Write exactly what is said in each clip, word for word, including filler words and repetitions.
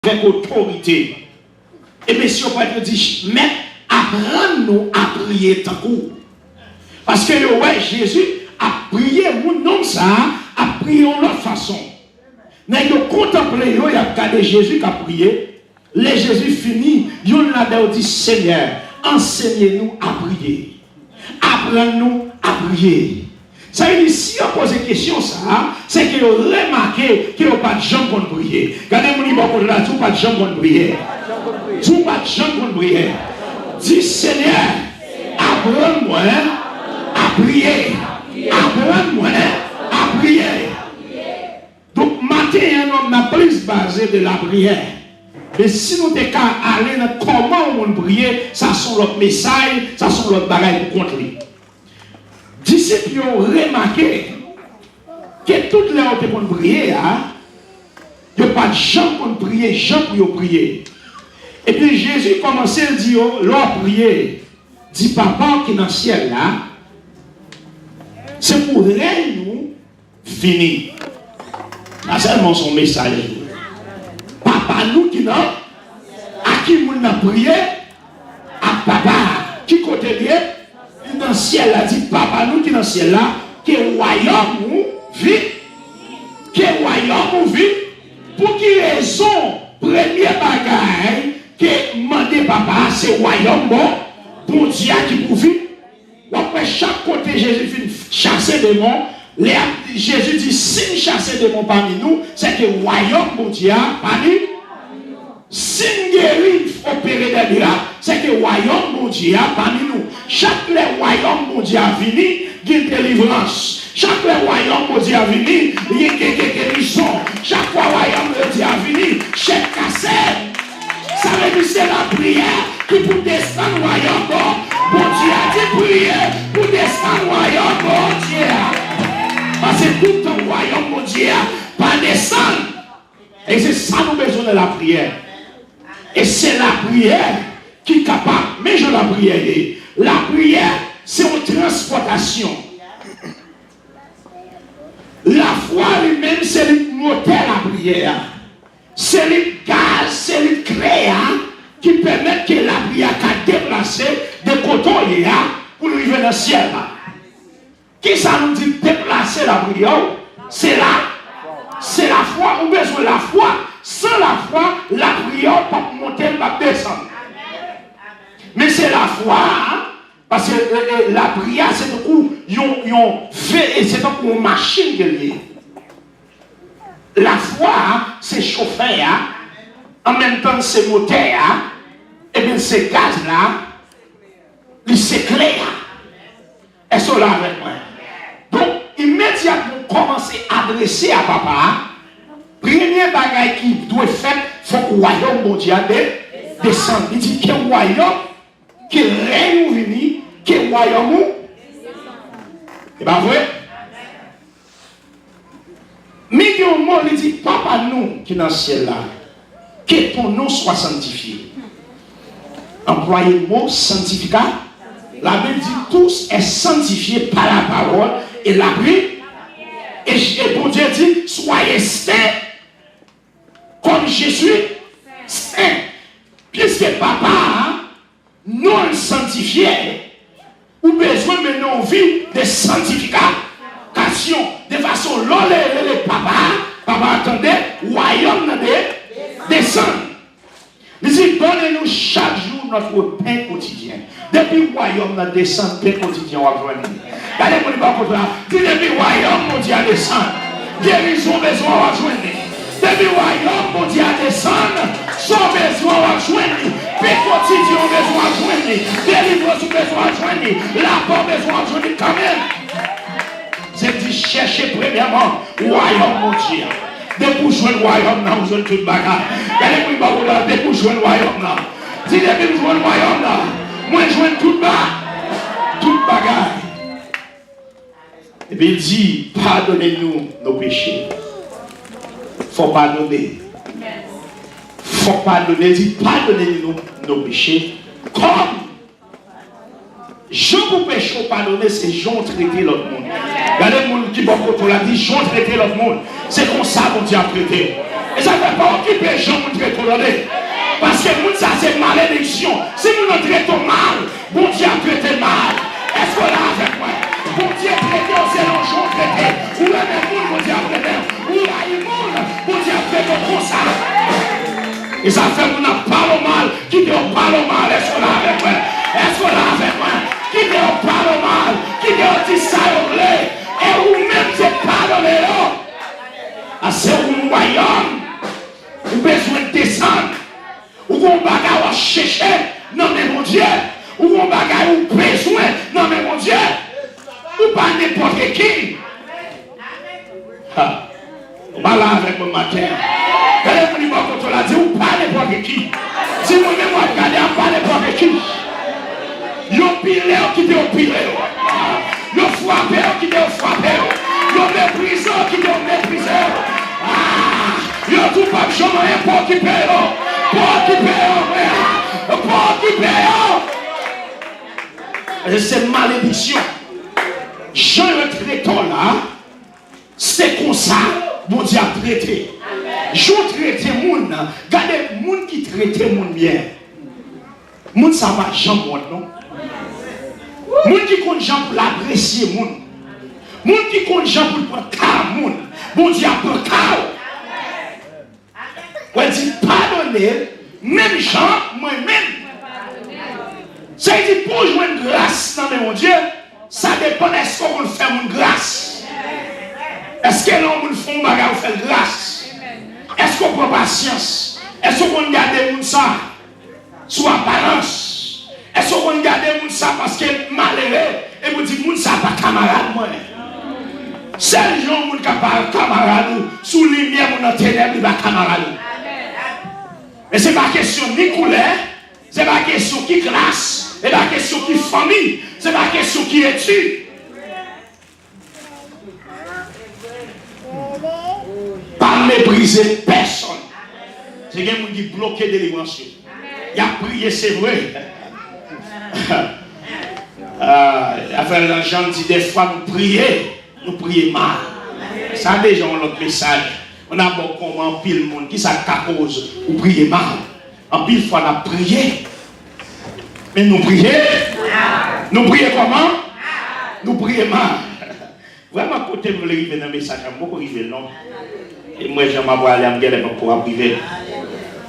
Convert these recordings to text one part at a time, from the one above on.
avèk otorite. E mesye yo prèt yo di, Mèt, aprann nou a priye tankou. Paske yo wè Jezi ap priye, moun nonm sa a ap priye yon lòt fason. Nèg yo kontanple yo, y ap gade Jezi k ap priye. Lè Jezi fini, youn ladan yo di, Senyè, ansenye nou a priye. Aprann nou a priye. Sa vle di, si yo poze kesyon sa a, se ke yo remake ke yo pa t janm konn priye. Gade moun ki bò kote w la, di, Ou pa t janm konn priye. Di, Ou pa t janm konn priye. Di, Senyè, aprann mwen a priye. Aprann mwen a priye. Donk, maten an, nou, n ap plis baze de lapriyè. Men si nou te ka ale nan kòman yon moun priye, sa se yon lòt mesaj, sa se yon lòt bagay pou kont li. Disip yo remake ke tout lè yo te konn priye a, yo pa t janm konn priye jan pou yo priye. Epi Jezi kòmanse l di yo, Lè w ap priye, di Papa w ki nan syèl la, se pou rèy ou vini. Pa sèlman se yon mesaj. Papa nou ki nan, a ki moun nan priye? A Papa a. Ki kote l ye? Li nan syèl la. Di, Papa nou ki nan syèl la, ke wayòm ou vin. Ke wayòm ou vin. Pou ki rezon premye bagay ke mande Papa a, se wayòm bon, Bondye a ki pou vin? W ap wè chak kote Jezi fin chase demon, lè ap, Jezi di, Si m chase demon pami nou, se ke wayòm Bondye a pami. Si m geri, opere dè mirak, se ke wayòm Bondye a pami nou. Chak lè wayòm Bondye a vini, gen delivrans. Chak lè wayòm Bondye a vini, gen, gen, gen gerizon. Chak fwa wayòm Bondye a vini, chèn kase. Sa vle di se lapriyè ki pou desann wayòm Bon-, Bondye a. Di, Priye pou desann wayòm Bondye a. Paske toutan wayòm Bondye a pa desann. E se sa nou bezwen nan lapriyè. E se lapriyè ki kapab. Men jan lapriyè ye. Lapriyè se yon transpòtasyon. Lafwa li menm se li k motè lapriyè a. Se li k gaz, se li k kle a ki pèmèt ke lapriyè a ka deplase de kote w ye a pou l rive nan syèl la. Kisa nou di deplase lapriyè w? Se la, se lafwa. Ou bezwen lafwa. San lafwa, lapriyè w p ap monte, l p ap desann. Men se lafwa a, paske, e, e, lapriyè a se tankou yon, yon ve-, e se tankou yon machin ke l ye. Lafwa a se chofè a, an menm tan l se motè a, epi l se gaz la, li se kle a. Èske w la avèk mwen? Donk, imedyatman w kòmanse adrese a Papa a, premye bagay ki dwe fèt, fòk wayòm Bondye a de-, desann. Li di, Ke wayòm, ke rèy ou vini, ke wayòm ou. E pa vre? Men gen yon mo, li di, Papa nou ki nan syèl la, que ton nom soit sanctifié. Anplwaye mo sanctificat. La Bible dit, Tous est sanctifié par la parole et la prière. E, e Bondye di, Soyez saints comme je suis saint. Piske Papa a, non l sanntifye, ou bezwen mennen yon vi de santifikasyon, de fason lè w rele Papa a, Papa a tande, wayòm nan de-, desann. Li di, Donnez-nous chaque jour notre pain quotidien. Depi wayòm nan desann, pen kotidyen w ap jwenn li. Gade moun ki bò kote w la, di, Depi wayòm Bondye a desann, gerizon w bezwen w ap jwenn li. Depi wayòm Bondye a desann, sa w bezwen w ap jwenn li. Pen kotidyen w bezwen w ap jwenn li. Delivrans ou bezwen w ap jwenn li. Lapè w bezwen w ap jwenn li kanmenm. Se di, Chèche premyèman wayòm Bondye a. Depi w jwenn wayòm nan, ou jwenn tout bagay. Gade moun bò kote w la, Depi w jwenn wayòm nan. Di, Depi m jwenn wayòm nan, mwen jwenn tout ba-, tout bagay. Epi l di, Pardonnez-nous nos péchés. Fò padone. Fò padone. Di, Pardonnez-nous nos péchés. Kòm jan pou peche w padone, se jan w trete lòt moun. Gade moun ki bò kote w la, di, Jan w trete lòt moun, se konsa Bondye ap trete w. Sa fè pa okipe jan moun trete w, tande. Paske moun sa se malediksyon. Si moun nan trete w mal, Bondye ap trete l mal. Èske w la avèk mwen? Bondye trete w selon jan w trete. Ou renmen moun, Bondye ap renmen w. Ou rayi moun, Bondye ap trete w konsa. E sa fè moun ap pale w mal, kite yo pale w mal. Èske w la avèk mwen? Èske w la avèk mwen? Kite yo pale w mal, kite yo di sa yo vle. E ou menm se padone yo. A se yon wayòm ou bezwen desann. Ou gon bagay w ap chèche nan men Bondye. Ou gon bagay ou bezwen nan men Bondye. Ou pa nenpòt ki. Ha. Ou pa la avèk mwen maten an. Gade moun ki bò kote w la, di ou pa nenpòt ki. Di mwen menm w ap gade a pa nenpòt ki. Yo pile w, kite yo pile w. Yo frape w, kite yo frape w. Yo meprize w, kite yo meprize w. Ah! Yo di w p ap janm anyen, pa okipe yo. Pa okipe yo, frè. Pa okipe yo. Se malediksyon. Jan yo trete w la, se konsa Bondye ap trete. Jan w trete moun nan, gade moun ki trete moun byen. Moun sa pa janm wont, non. Moun ki konn jan pou l apresye moun. Moun ki konn jan pou l pran ka moun. Bondye ap pran ka w. Wè di padone, menm jan mwen menm. Sa vle di pou w jwenn gras nan men Bondye, sa depann èske w konn fè moun gras. Èske lè yon moun fè yon bagay, ou fè l gras? Èske w pran pasyans? Èske w konn gade moun sa? Sou aparans. Èske w konn gade moun sa paske l malere, epi w di, moun sa pa kamarad mwen? Sèl jan yon moun ka pa kamarad ou, sou limyè, moun nan tenèb, li pa kamarad ou. E se pa kesyon ni koulè, se pa kesyon ki klas, se pa kesyon ki fanmi, se pa kesyon ki etid. Pa meprize pèsonn. Se gen moun ki bloke delivrans yo. Y ap priye, se vre. Ah, afè Jan di, dèfwa nou priye, nou priye mal. Sa deja yon lòt mesaj. Ann abò kòman anpil moun, kisa k ka koz ou priye mal. Anpil fwa n ap priye, men nou priye, nou priye kòman? Nou priye mal. Vrèman, kote m vle rive nan mesaj la, m poko rive l non. E m wè jan m ap prale a, m genlè poko ap rive.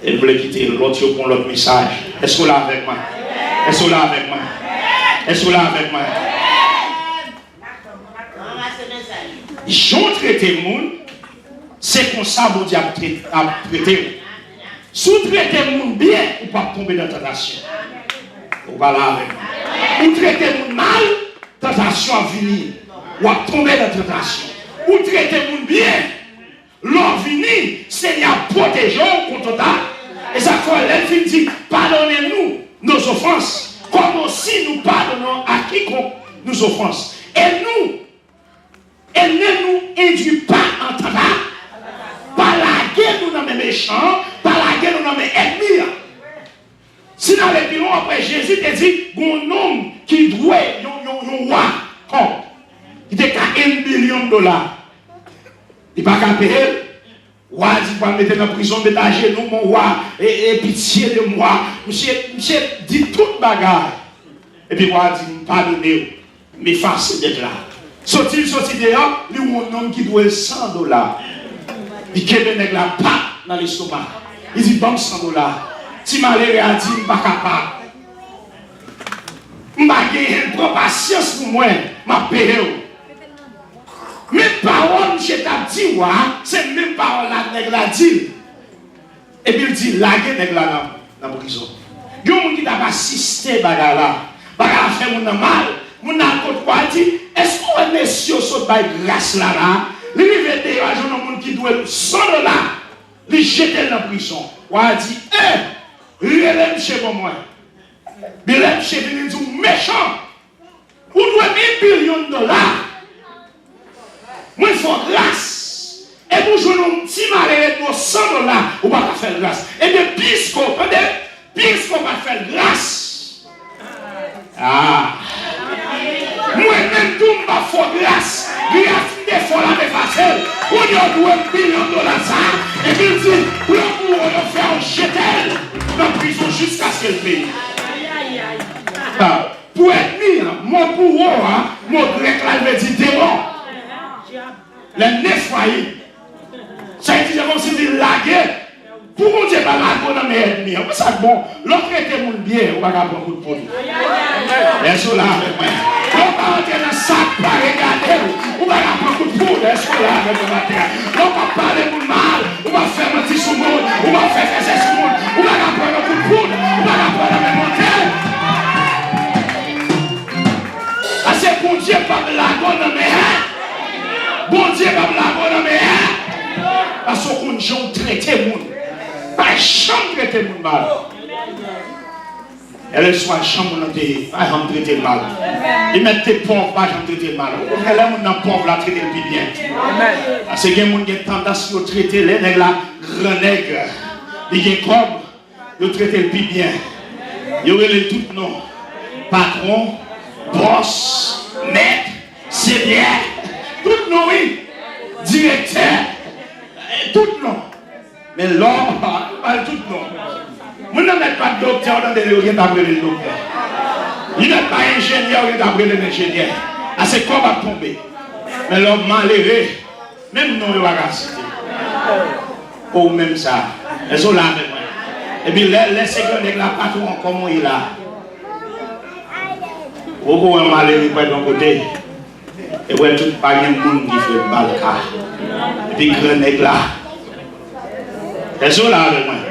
E m vle kite lòt yo pou yon lòt mesaj. Èske w la avèk mwen? Èske w la avèk mwen? Èske w la avèk mwen? Jan w trete moun, se konsa Bondye ap trete, ap trete w. Si w trete moun byen, ou p ap tonbe nan tantasyon. Ou pa la avè m. Ou trete moun mal, tantasyon ap vini. W ap tonbe nan tantasyon. Ou trete moun byen, lè w vini, Senyè ap pwoteje w kont tanta-. E sa k fè lè l fin di, pardonnez-nous nos offenses, comme aussi nous pardonnons à quiconque nous offense. E nou, et ne nous induis pas en tentation. Pa lage nou nan men mechan an, pa lage nou nan men ènmi an. Si n ale pi lwen, apre Jezi te di, gen yon nonm ki dwe yon, yon, yon wa kòb, ki te ka un billion dola. Li pa ka peye l. Wa a di, pral mete l nan prizon, met ajenou, mon wa, e, e pitié de moi. Misye, misye di tout bagay. Epi wa a di, m padone w, m efase dèt la. Soti, l soti deyò, li wè yon nonm ki dwe l san dola. Li kenbe nèg la pa nan lestomak. Li di, ban m san dola. Ti malere a di, m pa kapab. M pa genyen l, pran pasyans pou mwen, m ap peye w. Menm pawòl misye t ap di wa a, se menm pawòl la nèg la di l. Epi l di, lage nèg la nan, nan prizon. Gen yon moun ki t ap asiste bagay la. Bagay la fè moun nan mal. Moun nan al kot wa a, l di, èske w wè mesye yo sot bay gras la la? Li rive deyò, al jwenn yon moun ki dwe l san dola. Li jete l nan prizon. Wa a di, e, rele misye ban mwen. Epi lè misye vini, l di, w mechan. Ou dwe m yon bilyon dola. Mwen fè w gras. Epi w jwenn yon ti malere dwe w san dola, ou pa ka fè l gras. Ebyen, piske w, tande, piske w pa fè l gras. Ah. Mwen menm tou, m pa fè w gras. Gras m te fè w la, m efase l. Moun yo dwe m milyon dola sa, epi l di, plan pou ou yo fè w jete l nan prizon jiskaske l peye. Ah, pou ènmi an, mo pou ou a, mo grèk la, l vle di demon. Lè nefrayi, sa vle di, se kòmsi l di lage. Pou Bondye pa lage w nan men ènmi an, pou sa k bon, lè w trete moun byen, ou pa ka pran kout poud. Èske w la avèk mwen? Lè w pa antre nan sa k pa regade w, ou pa ka pran kout poud. Èske w la avèk mwen maten an? Lè w pa pale moun mal, ou pa fè manti sou moun, ou pa fè fèzè sou moun, ou pa ka pran yon kout poud, ou pa ka pran nan men Bondye. Paske Bondye p ap lage w nan men ènmi. Bondye p ap lage w nan men ènmi. Paske w konn jan w trete moun. Pa janm trete moun mal. Kèlkeswa jan moun nan te ye, pa janm trete l mal. Li mèt te pòv, pa janm trete l mal. Okontrè, lè moun nan pòv la, trete l pi byen. Paske gen moun gen tandans yo trete lè nèg la gran nèg, li gen kòb, yo trete l pi byen. Yo rele l tout non. Patwon, bòs, mèt, senyè, tout non wi. Direktè, tout non. Men lè w pa, yo ba l tout non. Moun nan mèt pa t doktè, ou tande yo gentan ap rele l doktè. Li mèt pa enjenyè, yo gentan ap rele l enjenyè. Ase kòb ap tonbe. Men lè w malere, menm non yo pa ka site. Pou ou menm sa. Èske w la avèk mwen? Epi lè, lè se gran nèg la patwon an kòman w ye la? Ou poko wè malere kwè yon kote. E wè tout pa gen moun ki fè bal ka. Epi gran nèg la. Èske w la avèk mwen?